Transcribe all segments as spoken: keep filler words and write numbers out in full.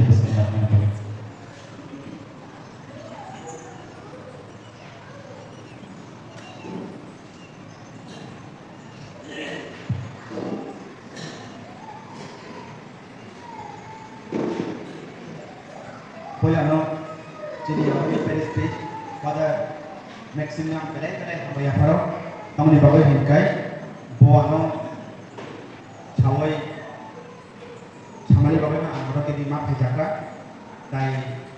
Chini bwskango nangmani bagwi. Puilano chini yagwi parish priest Father Maxim no ang belai belai hambai yapharo, tamoni bagwi hinkai bo ano sawi samani bagwi no ang oro kini ma phaijakha. Tai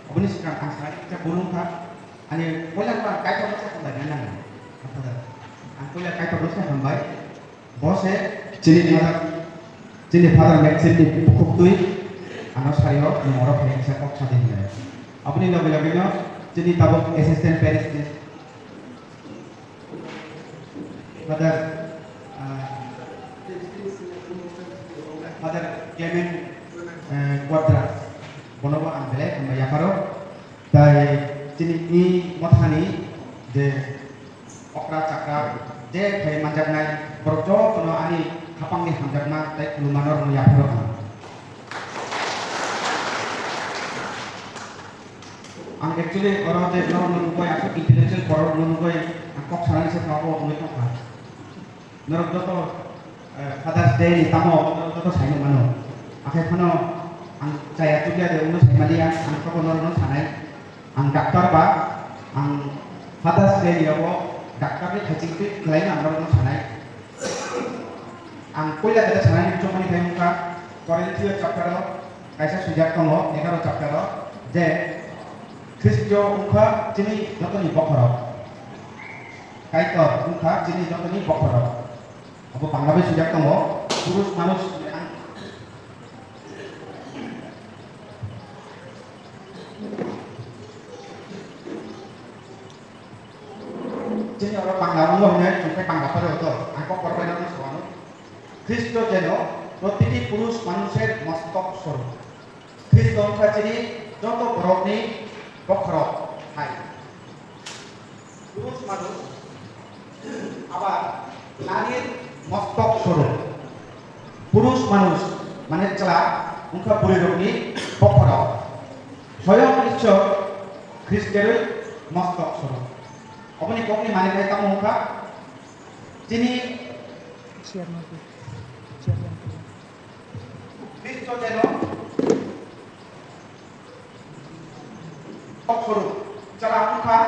oboni swkang ang sari kisa bolong kha, ani puila no ang Kaitor no se hambai nai nang. Ang puila Kaitor no se hambai. Bo se chini father, chini father Maxim ni bukhuktwi ano sario nwng oro phai kisa kok sadi hinwi. Aboni loge loge no chini tabuk assistant parish priest father, ah, father Clement, eh, Quadra, bono bo ang belai hambai yapharo. Tai chini i mothani je okra chakra je khai manjaknai borok jotono ani khapangni hamjakma tai khulumano rwngya phano ang. Ang actually oro je norokno nugwi aswk intellectual borokno nugwi ang kok sanani se tongo wngwi tongkha. Norok joto, eh, Father's Day ni tamo norok joto saino mano. Akhai phano ang chaya chukya de uno saimaliya, ang sabo norokno sanai. Ang doctor ba, ang Father's Day ni abo doctor ni khachi twi khlaina ang norokno sanai. Ang puila kata sanani chukmani khai wngkha Korinthiyo chapter o kaisa swijak tongo, egaro chapter o, je Khristo wngkha chini jotoni bokhorok. Kaitor wngkha chini jotoni bokhorok. Abo Bangla bai swijak tongo, Purus Manus hinwi ang. Chini oro Bangla wngo hinwi chwng khe Bangla phai rw to, ang kok borok bai no swkang. Khristo jeno protiti purush manusher mostok swarup. Khristo wngkha chini joto borokni bokhorok hai. Purush manush abar narir mostok swarup. Purush manush mane chwla wngkha bwrwirokni bokhorok. Soyong Ishwar Khristerwi mostok swarup. Oboni kokni mane khai tamo wngkha chini Khristo jeno bokhorok swarup, chwla wngkha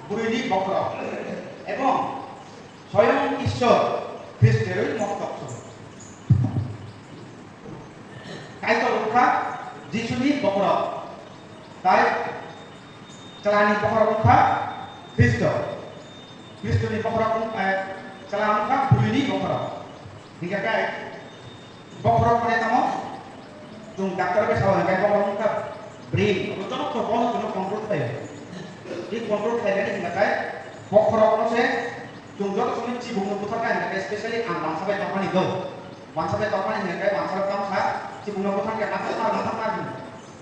bwrwini bokhorok, ebong soyong Ishwar Khristerwi mostok swarup. Kaitor wngkha Jisuni bokhorok, tai chwlani bokhorok wngkha Khristo. Khristoni bokhorok wng-, eh, chwla wngkha bwrwini bokhorok. Hinkhe kai bokhorok mane tamo? Chwng doctor bai sao hinkhe bokhorok wngkha brain. Abo joto bono chwngno control khlaio. Tei control khlainani hinkhe kai bokhorokno se chwng joto somoi chibukno butharkha hinkhe kai, specially ang wansa bai tongmani do. Wansa bai tongmani hinkhe kai wansa bai tongsa chibukno butharkha nathakma nathakma hinwi.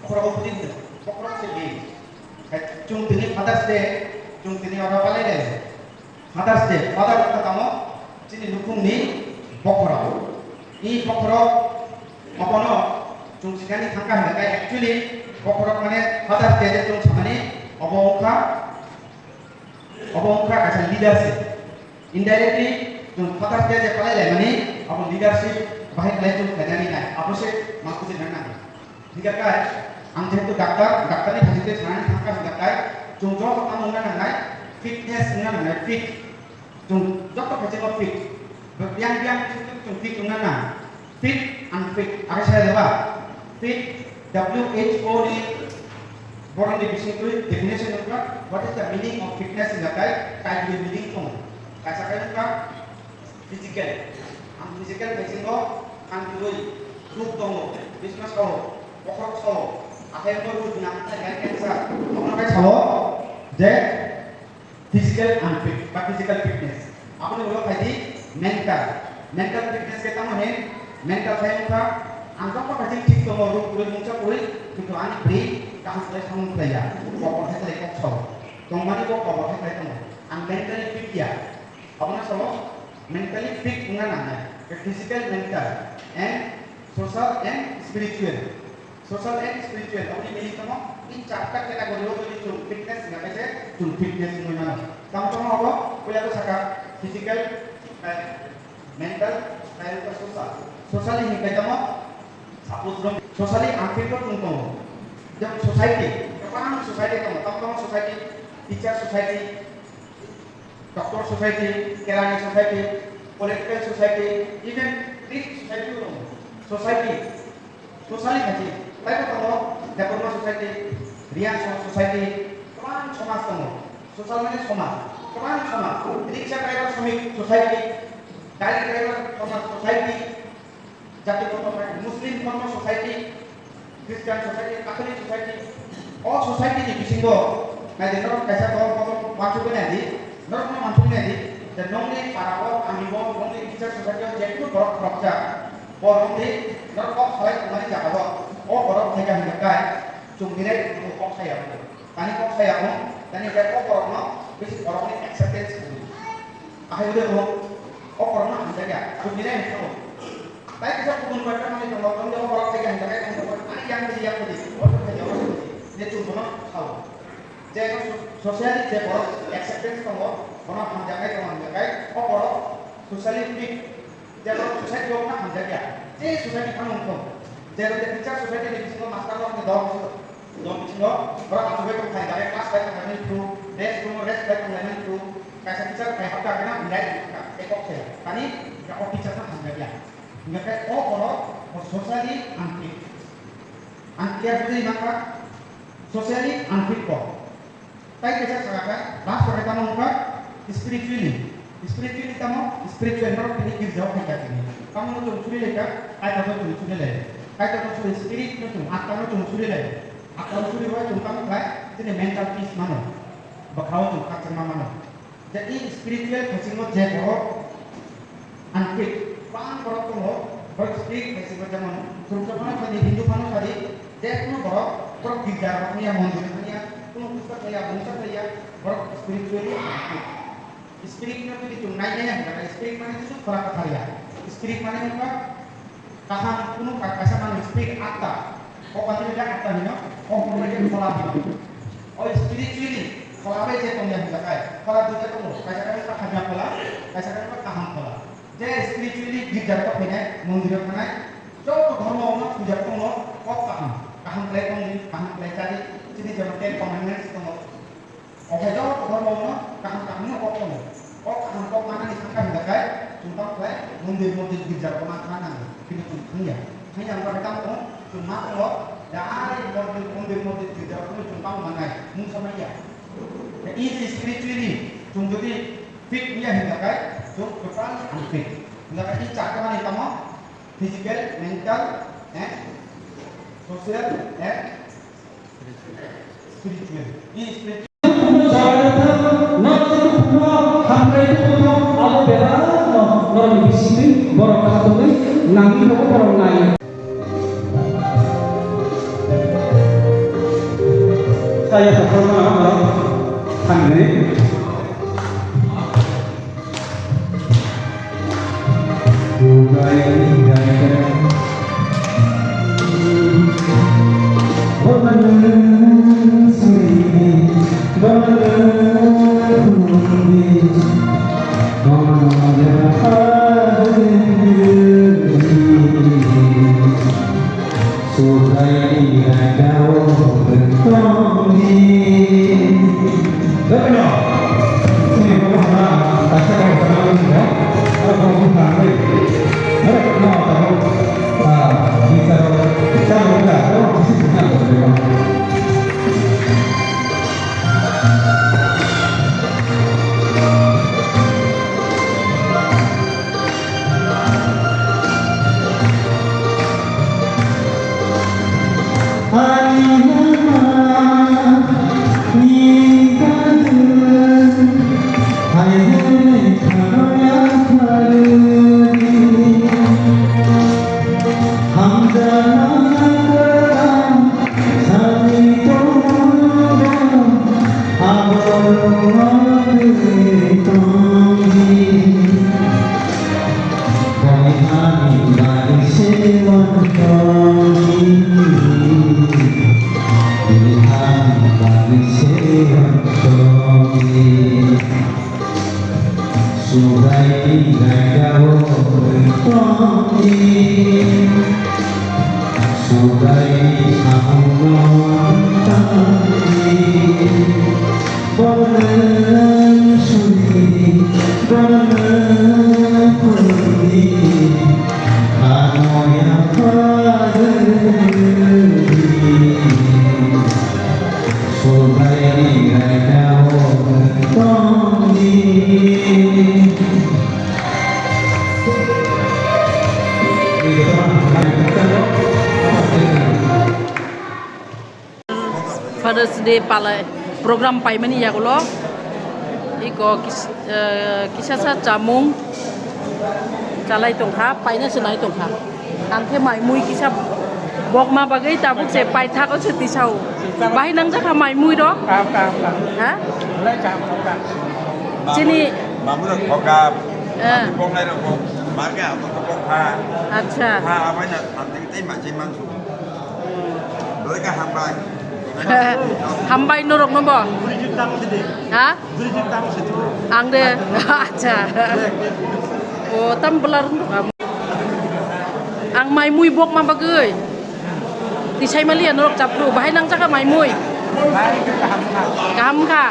Bokhorok butharkha, bokhorok se brain. Kai chwng tini Father's Day, chwng tini oro palai lai. Father's Day, father wngkha tamo chini nukhungni bokhorok. I bokhorok obono chwng sikani thangkha hwnwi kai, actually bokhorok mane Father's Day je chwng samani obo wngkha, obo wngkha kaisa leadership. Indirectly chwng Father's Day je palai laimani abo leadership bahai khlai chwng khlainani nai, abo se ma bujinani nango. Hinkhe kai, ang jehetu doctor, doctor ni phaising tei sanani thangkha hinkhe kai, chwng joto tamo wngna nangnai, fitness wngna nangnai, fit. Chwng joto phaising o fit. Biyang biyang chwng fit wngna nang. Fit, unfit. Aro sai da ba? Fit, W H O ni borokni bisingtwi definition wngkha, what is the meaning of fitness hinkhe kai, kaibwi meaning tongo. Kaisa kai wngkha, physical. Ang physical bisingo ang kwrwi, ruk tongo, bisma sao, bokhorok sao, akhai wngkha ruk nang thai cancer. Obono khe sao je physical unfit ba physical fitness. Aboni ulo phai di mental. Mental fitness khe tamo hin? Mental khe wngkha ang joto khe thik tongo, ruk kwrwi mungsa kwrwi, kintu ani brain kaham khlai samung khlai ya. Kobor khe khlai kok sao. Tongmani bo kobor khe khlai tongo. Ang mentally fit ya. Abono sao mentally fit wngna nangnai, physical, mental and social and spiritual. Social and spiritual, aboni meaning tamo, in charta category o jodi chwng fitness wngkha khe se chwng fitness wngwi mano. Tamo tamo abo puila khe sakha physical, eh, mental, tei wngkha social. Socially hinkhe tamo, suppose rok socially unfit rok chwng tongo. Jemon society, kwbang society tongo, tamo tamo society, teacher society, Doctor society, Kerani society, political society, even rich society o tongo. Society, socially khachi, taibo tongo, Debbarma society, Riya so-, society, kwbang somaj tongo. Social mane somaj, kwbang somaj. Rickshaw driver somik society, gari driver somaj society, jati dhormo bai, Muslim dhormo society, Christian society, Catholic society, o society ni bisingo naidi norok kaisa dol bodol uansugwi naidi, norokno uansugwi naidi, je nongni para o, kami o, nongni teacher society o je kunu borok khoroksa, bo nongni norok kok salai tongmani jaga o, o borok thaiga hwnwi khe chwng hinai kok saya. Tani kok saya o, tani khe o borokno bisi borokni acceptance kwrwi. Ahai ode o, o borokno hamjakya, chwng hinai hwnwi khe o. Tai kisa kubun bai tamani tongo, tongde o borok thaiga hwnjakya, tongde o ani yang bidi yang bidi, o thaiga o bidi, je chwng bono sao. Je so-, socially je borok acceptance tongo, bono hamjaknai tongo, hamjaknai, o borok socially fit. Je borok society o wngkha hamjakya, je society phano wngkha. Je rok je teacher society ni bisingo master rok ni dol bisingo, dol bisingo borok achugwi tongkha, direct class bai tonglaimani through, rest room o rest bai tonglaimani through, kaisa teacher bai hapta gana hwnwi tongkha, ekok se, tani ekok teacher no hamjakya. Hingkhe o borok bo socially unfit. Ang clear bujai mankha, socially unfit kok. Tai kaisa sakha khe, last o hai tamo wngkha spiritually. Spiritually tamo, spiritual no tini girja o khaikha tini. Tamo no chwng suri laikha, Kaitor no chwng suri lai. Kaitor no suri, spirit no chwng, atma no chwng suri lai. Atma no suri bai chwng tamo khlai, tini mental peace mano. Bwkha o chwng khakchangma mano. Je i spiritual khasingo je borok unfit, bang borok tongo, borok spirit khasingo jemon Khoroksa phano sadi, Hindu phano sadi, je kunu borok, borok girja rok thangya, mondir thangya, kunu puja thangya, mungsa thangya, borok spiritually unfit. Spirit no jodi chwng nai nai hwnba, spirit mane kichu khora kwthar ya. Spirit mane wngkha kaham kunu ka-, kaisa manwi spirit atta. O kaisa le atta hino, o kaisa le phola hino. O spiritually phola bai je tongya hwnjakai, phola duita tongo, kaisa kaisa kha hamya phola, kaisa kaisa kaham phola. Je spiritually girja rok phainai, mondir o thangnai, joto dhormo no puja tongo, kok kaham, kaham khlai tongdi, kaham khlai chadi, chini jemon Ten Commandments tongo. Okhai joto dhormo no kaham kaham no kok tongo. Kok kaham kok manani thangkha hwnjakai, chwng tamo khlai mondir mondir girja rok ma thangna nango. Kintu chwng thangya. Thangya wngkha khe tamo tongo, chwng ma tongo, dai mondir mondir mondir girja rok chwng tamo mannai. Mungsa manya. Tei spiritually chwng jodi fit wngya hwnjakai, chwng totally unfit. Hwnjakai i chakhe mani tamo physical, mental, and social, and spiritual. I spiritual. Hambai tongthok abo berano norokni bisingtwi borok khatungwi nangwi tongo borok nai. Saya performa apa? Hambai. Subraiyani raida o tongdi. Jotono chini borok hwnna kaisa borok hwnna wngkha, aro borok bwkha nai. Aro no tabuk, ah, bini saka o chalo wngkha, aro bisi bwkha nai. Subraiyani raida o tongdi. Subraiyani samungno tangdi. Bornai suri Father's Day palai program paimani yagulo iko kis-, eh, kisasa chamung chalai tongkha, paina se nai tongkha. Ang khe mai mui kisa bokma bagwi tabuk se paithakgo se tisao. Bahai nangjakha mai mui rok? Kam, kam, kam. Ha? Belai kam, kam. Chini Mamurok hoka, Eh. Bongnai rok, marga, bokha. Acha. Ha, abai na, tei ma, tei mansu. Belai ka hambai. Hambai norok no bo? Bridge tang sidi. Ha? Bridge tang sidi. Ang de. Acha. O, tam belar. Ang mai mui bokma bagwi. Tisai maliya norok chapru. Bahai nangjakha mai mui. Kaham kha.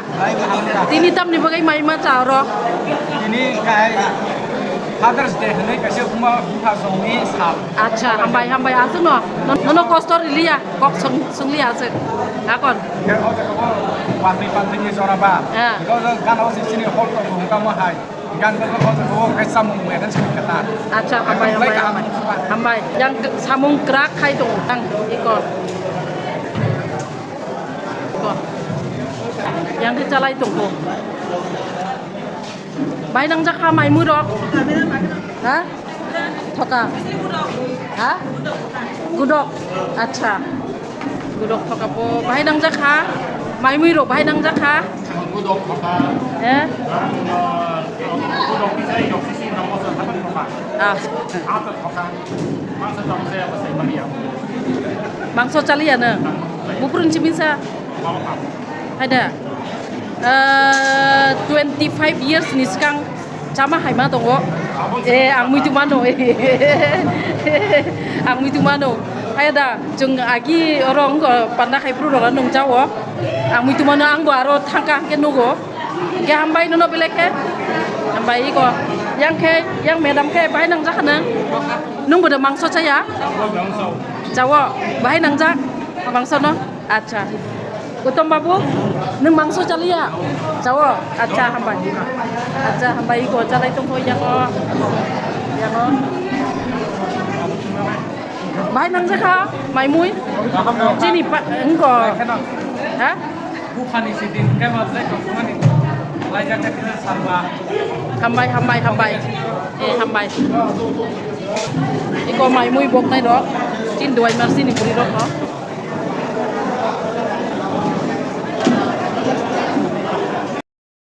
Tini tamni bagwi mai ma cha oro? Tini kai Father's Day hwnwi kaisa buma bupha songni sal. Acha, hambai, hambai, aswkno. Nono kosto riliya, kok song, songliya aswk. Akon. Khe o jaga o patwi patwi ni jora ba. Ah. Iko gana o sini hol tong hwnkha mo hai. Gan ko ko ko ko samung me dan sini kata. Acha, hambai, hambai, hambai. Hambai. Yang samung krak khai tong tang iko. Ko. Yang khe chalai tongkho. Bai nangjak kha mai mui rok. Ha? Thoka. Ha? Gudok. Acha. Gudok thoka po. Bai nangjak kha. Mai mui rok bai nangjak kha. Gudok thoka. Eh? Gudok kisai yok sisi nang mosa thoka. Ah. Ata thoka. Mangsa chaliya no? Buprun chimisa? Haida. Eh, twenty five years ni skang chama haima tongo. Eh, ang muitu mano. Ang muitu mano. Haida, chung agi oro wngkha panda khai bru rok nung jao. Ang muitu mano, ang bo aro thangka hangke nugo. Hingke hambai nono belai khe. Hambai iko. Yang khe, yang madam khe bahai nangjak kha nang. Nung bo de mangso chaya? Chao. Bahai nangjak mangso no? Acha. Gautam babu, nung mangso chaliya? Chao. Acha, hambai. Acha, hambai iko chalai tongkho yango. Yango. Bahai nangjak kha, mai mui? Chini pa, wngko. Ha? Buphani si din khe ma tei tongmani laijak khe tini salba. Hambai, hambai, hambai. Eh, hambai. Iko mai mui boknai rok. Tin duai mar sini buri rok no.